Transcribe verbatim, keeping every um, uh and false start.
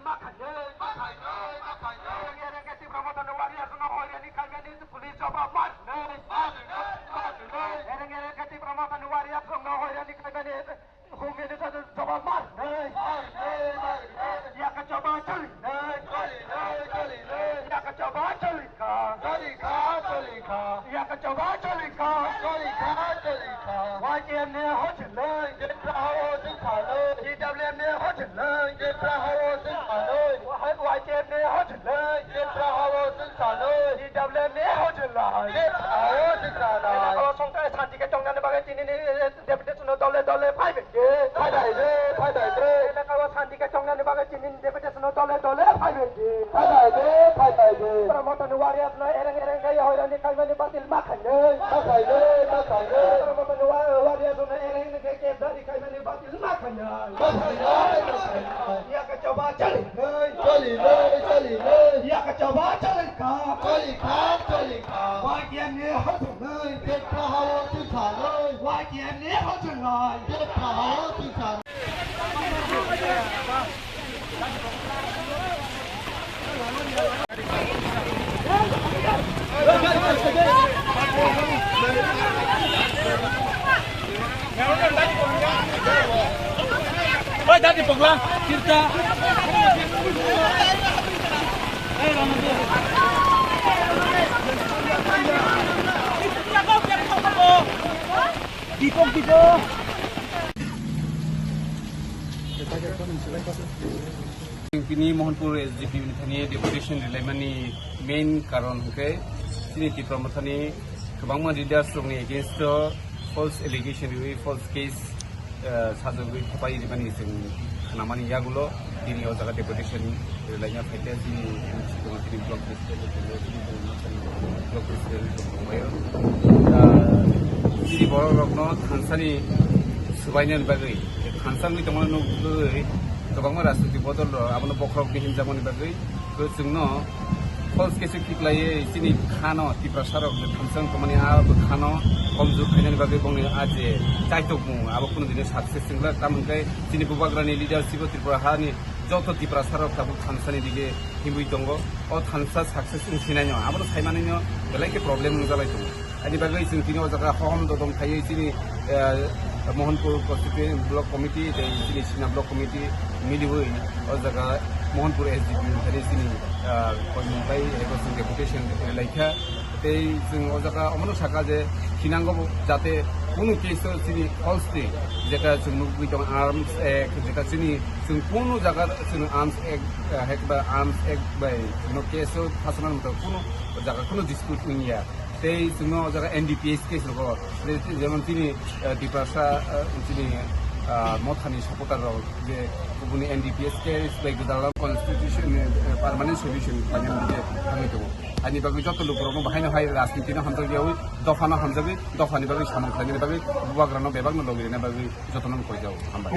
Makhainwi, makhainwi, makhainwi. Ereng ereng khe Tipra Mothani warriors no hoirani khaimani police jawab makhainwi. Makhainwi, makhainwi. Ereng ereng khe Tipra Mothani warriors no hoirani khaimani home minister jawab makhainwi. Makhainwi, makhainwi. Yaka jawab choli nai. Choli nai, choli nai. Yaka jawab choli kha. Choli kha, choli kha. Yaka jawab choli kha. Choli kha, choli kha. Y T F ni hochilai. Tipra hao singsalai. T W F ni hochilai. Tipra hao singsalai. Y T F ni hochilai. Tipra hao singsalai. T W F ni hochilai. Tipra hao singsalai. Ela kalo songkha santi khe tongnani bagwi tini ni, eh, deputation no dole dole phaibai de. Phaibai de, phaibai de. Ela kalo santi khe tongnani bagwi tini ni deputation no dole dole phaibai de. Phaibai de, phaibai de. Tipra Mothani warriors no ereng ereng khe hoirani khaimani batil makhainwi. Makhainwi, makhainwi. Tipra Mothani wa-, warriors no ereng ereng khe case dari khaimani batil makhainwi. Makhainwi, makhainwi. Yaka jawab choli nai. Choli nai, choli nai. Yaka jawab choli kha. Choli kha, choli kha. Y T F ni hochilai. Tipra hao singsalai. Y T F ni hochilai. Tipra hao singsalai. Oi, dadi pogla, tirta. Dipok, dipok. Tini Mohanpur S D P ni thani deputation rilaimani main karon hwnkhe chini Tipra Mothani kwbangma leaders rokni against o false allegation riwi false case, eh, sajagwi thopai rimani chwng khnamani yagulo tini o jaga deputation rilaina phaikha chini M C tongma tini block president tongma tini tongma block president tongma. Ah, chini borok rokno thansani subainani bagwi thansa wngwi tongmani nugwi kwbangma rajniti bodol rok abono bokhorokni hinjakmani bagwi. Chwngno false case khiklaiwi chini khano Tiprasa rok je thansa wng tongmani a bwkhano komjor khainani bagwi bongni a je chaitokmung abo kunu dino success wngla, tamo hwnkhe chini bubagrani leadership o Tripura hani joto Tiprasa rok tabuk thansani dige himwi tongo. O thansa success wng sinai no abono saimanwi no belai khe problem wngjalai tongo. Ani bagwi chwng tini o jaga hohom dodom khaiwi chini, eh, Mohanpur Constituency Block Committee tei chini Sina Block Committee miliwi o jaga Mohanpur S D P ni thani chini, eh, koimung bai eko chwng deputation rwlaikha. Tei chwng o jaga omono sakha je thinango bo jate kunu case o chini false ni jeta chwng nugwi tong arms act, jeta chini chwng kunu jaga chwng arms act, eh, hek ba arms act bai chwngno case o phasanani motong kunu jaga kunu dispute wngya. Tei chwngno o jaga N D P S case rogo, jemon chini, eh, Tiprasa, eh, chini, ah, Mothani supporter rok je kubuni N D P S case bai gwdal constitution, eh, permanent solution khlainani je thangwi tongo. Ani bagwi joto lukurokno bahaino hai rajnitino hamjakyawi, dophano hamjagwi, dophani bagwi samung khlainani bagwi, bubagrano bebakno logi rina bagwi jotono koi jago. Hambai.